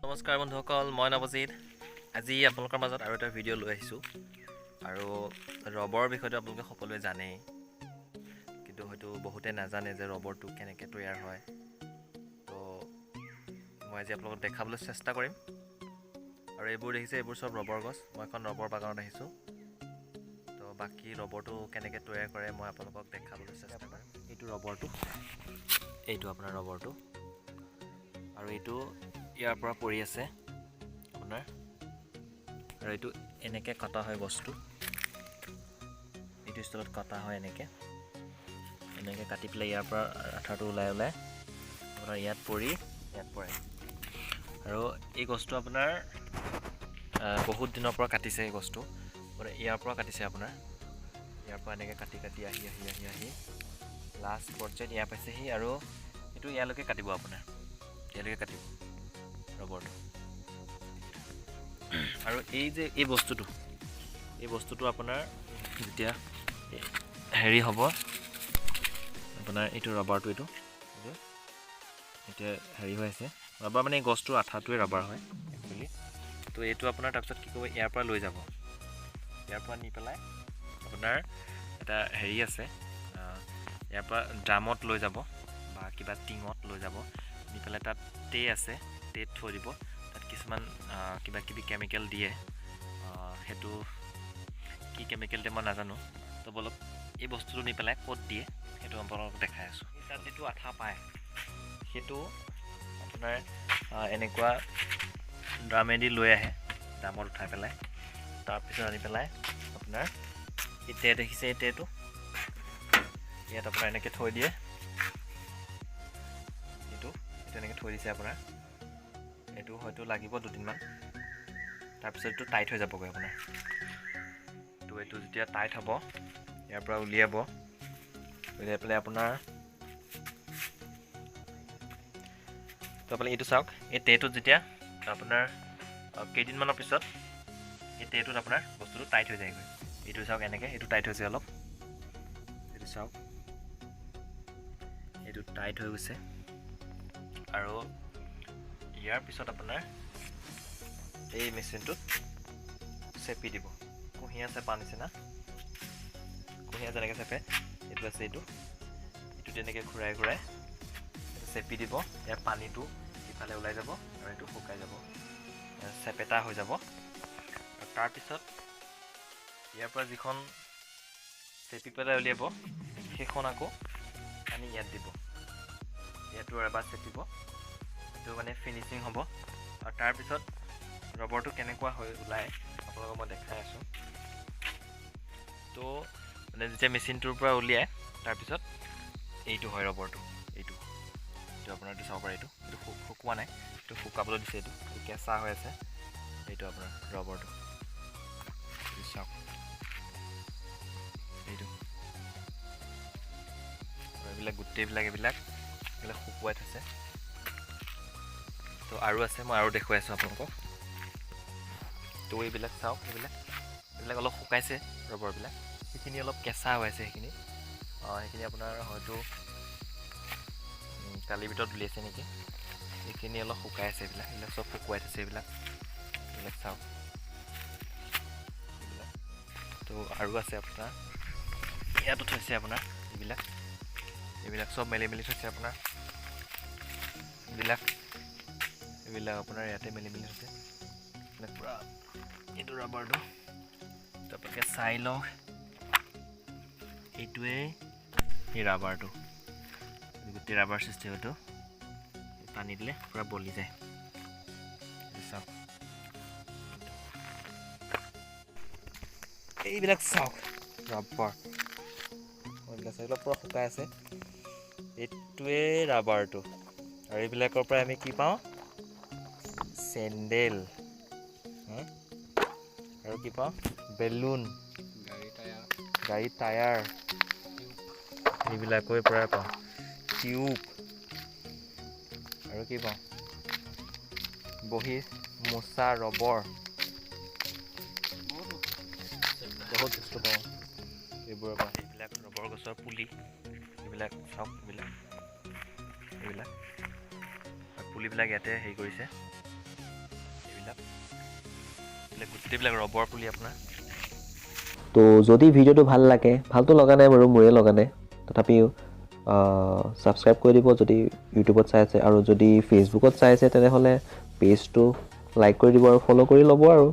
নমস্কাৰ বন্ধুসকল, মই নৱজিত। আজি আপোনালোকৰ মাজত আৰু এটা ভিডিঅ' লৈ আহিছোঁ। আৰু ৰবৰ বিষয়টো আপোনালোকে সকলোৱে জানেই, কিন্তু হয়তো বহুতে নাজানে যে ৰবৰটো কেনেকৈ তৈয়াৰ হয়। তো মই আজি আপোনালোকক দেখাবলৈ চেষ্টা কৰিম। আৰু এইবোৰ দেখিছে, এইবোৰ চব ৰবৰ গছ। মই এখন ৰবৰ বাগানত আহিছোঁ। তো বাকী ৰবৰটো কেনেকৈ তৈয়াৰ কৰে মই আপোনালোকক দেখাবলৈ চেষ্টা কৰিম। এইটো ৰবৰটো, এইটো আপোনাৰ ৰবৰটো, আৰু এইটো ইয়াৰ পৰা পৰি আছে আপোনাৰ। আৰু এইটো এনেকৈ কটা হয় গছটো, এইটো ষ্টাইলত কটা হয়। এনেকৈ এনেকৈ কাটি পেলাই ইয়াৰ পৰা আঠাটো ওলাই ওলাই আপোনাৰ ইয়াত পৰি ইয়াত পৰে। আৰু এই গছটো আপোনাৰ বহুত দিনৰ পৰা কাটিছে। এই গছটো মানে ইয়াৰ পৰা কাটিছে আপোনাৰ, ইয়াৰ পৰা এনেকৈ কাটি কাটি আহি আহি আহি আহি লাষ্ট পৰ্যায়ত ইয়াৰ পাইছেহি। আৰু এইটো ইয়ালৈকে কাটিব আপোনাৰ, ইয়ালৈকে কাটিব ৰবৰটো। আৰু এই যে এই বস্তুটো আপোনাৰ যেতিয়া হেৰি হ'ব আপোনাৰ, এইটো ৰবাৰটো, এইটো এতিয়া হেৰি হৈ আছে। ৰবাৰ মানে এই গছটোৰ আঠাটোৱে ৰাবাৰ হয় একচুৱেলি। তো এইটো আপোনাৰ তাৰপিছত কি কৰিব, ইয়াৰ পৰা লৈ যাব। ইয়াৰ পৰা নি পেলাই আপোনাৰ এটা হেৰি আছে, ইয়াৰ পৰা ড্ৰামত লৈ যাব বা কিবা টিঙত লৈ যাব। নি পেলাই তাত টে আছে, টেত থৈ দিব। তাত কিছুমান কিবা কিবি কেমিকেল দিয়ে। সেইটো কি কেমিকেল দিয়ে মই নাজানো। তো বলক, এই বস্তুটো নি পেলাই ক'ত দিয়ে সেইটো আপোনালোকক দেখাই আছোঁ। তাত যিটো আঠা পায় সেইটো আপোনাৰ এনেকুৱা ড্ৰামেদি লৈ আহে, ড্ৰামত উঠাই পেলাই। তাৰপিছত আনি পেলাই আপোনাৰ এই টে দেখিছে, এই টেটো ইয়াত আপোনাৰ এনেকৈ থৈ দিয়ে। এইটো এইটো এনেকৈ থৈ দিছে আপোনাৰ। এইটো হয়তো লাগিব দুদিনমান, তাৰপিছত এইটো টাইট হৈ যাবগৈ আপোনাৰ। তো এইটো যেতিয়া টাইট হ'ব ইয়াৰ পৰা উলিয়াব। উলিয়াই পেলাই আপোনাৰ, তো আপুনি এইটো চাওক, এই টেটোত যেতিয়া আপোনাৰ কেইদিনমানৰ পিছত এই টেটোত আপোনাৰ বস্তুটো টাইট হৈ যায়গৈ। এইটো চাওক, এনেকৈ এইটো টাইট হৈছে অলপ। এইটো চাওক, এইটো টাইট হৈ গৈছে। আৰু ইয়াৰ পিছত আপোনাৰ এই মেচিনটোত চেপি দিব, কুঁহিয়াৰ চেপা নিচিনা। কুঁহিয়াৰ যেনেকৈ চেপে, এইটো আছে, এইটো এইটো তেনেকৈ ঘূৰাই ঘূৰাই এইটো চেপি দিব। ইয়াৰ পানীটো ইফালে ওলাই যাব আৰু এইটো শুকাই যাব, চেপেটা হৈ যাব। আৰু তাৰপিছত ইয়াৰ পৰা যিখন চেপি পেলাই উলিয়াব সেইখন আকৌ আনি ইয়াত দিব। ইয়াতো এবাৰ চেপিব, এইটো মানে ফিনিচিং হ'ব। আৰু তাৰপিছত ৰবৰটো কেনেকুৱা হৈ ওলায় আপোনালোকক মই দেখাই আছোঁ। তো মানে যেতিয়া মেচিনটোৰ পৰা উলিয়াই তাৰপিছত এইটো হয় ৰবৰটো। এইটো এইটো আপোনাৰ এইটো চাব পাৰে। এইটো এইটো শুকোৱা নাই, এইটো শুকাবলৈ দিছে। এইটো এইটো কেঁচা হৈ আছে। এইটো আপোনাৰ ৰবৰটো, এইটো চাওক এইটো। আৰু এইবিলাক গোটেইবিলাক এইবিলাক এইবিলাক শুকুৱাই থৈছে। তো আৰু আছে, মই আৰু দেখুৱাই আছোঁ আপোনালোকক। তো এইবিলাক চাওক, এইবিলাক এইবিলাক অলপ শুকাইছে ৰবৰবিলাক। সেইখিনি অলপ কেঁচা হৈ আছে। সেইখিনি আপোনাৰ হয়তো কালিৰ ভিতৰত উলিয়াইছে নেকি। এইখিনি অলপ শুকাই আছে। এইবিলাক এইবিলাক চব শুকুৱাই থৈছে। এইবিলাক এইবিলাক চাওক এইবিলাক। তো আৰু আছে আপোনাৰ, ইয়াতো থৈছে আপোনাৰ। এইবিলাক এইবিলাক চব মেলি মেলি থৈছে আপোনাৰ। এইবিলাক এইবিলাক আপোনাৰ ইয়াতে মেলি মেলি থৈছে। এইবিলাক পূৰা এইটো ৰাবাৰটো। তো আপোনালোকে চাই লওক, এইটোৱেই এই ৰাবাৰটো। গোটেই ৰাবাৰ সৃষ্টি হয়তো পানী দিলে পূৰা বলি যায়। এইটো চাওক, এইবিলাক চাওক ৰাবাৰ। এইবিলাক চাওক, এইবিলাক পূৰা শুকাই আছে। এইটোৱেই ৰাবাৰটো। আৰু এইবিলাকৰ পৰা আমি কি পাওঁ? চেণ্ডেল আৰু কি পাওঁ? বেলুন, গাড়ী টায়াৰ, এইবিলাকৰ পৰাই পাওঁ। টিউব আৰু কি পাওঁ? বহী, মোচা, ৰবৰ, বহুত বস্তু পাওঁ এইবোৰৰ পৰা। এইবিলাক ৰবৰ গছৰ পুলি, এইবিলাক চাওক, এইবিলাক এইবিলাক পুলিবিলাক ইয়াতে হেৰি কৰিছে। এইবিলাক এইবিলাক গোটেইবিলাক ৰবৰ পুলি আপোনাৰ। তো যদি ভিডিঅ'টো ভাল লাগে, ভালতো লগা নাই বাৰু, মোৰে লগা নাই, তথাপিও ছাবস্ক্ৰাইব কৰি দিব যদি ইউটিউবত চাই আছে, আৰু যদি ফেচবুকত চাই আছে তেনেহ'লে পেজটো লাইক কৰি দিব আৰু ফ'ল' কৰি ল'ব আৰু।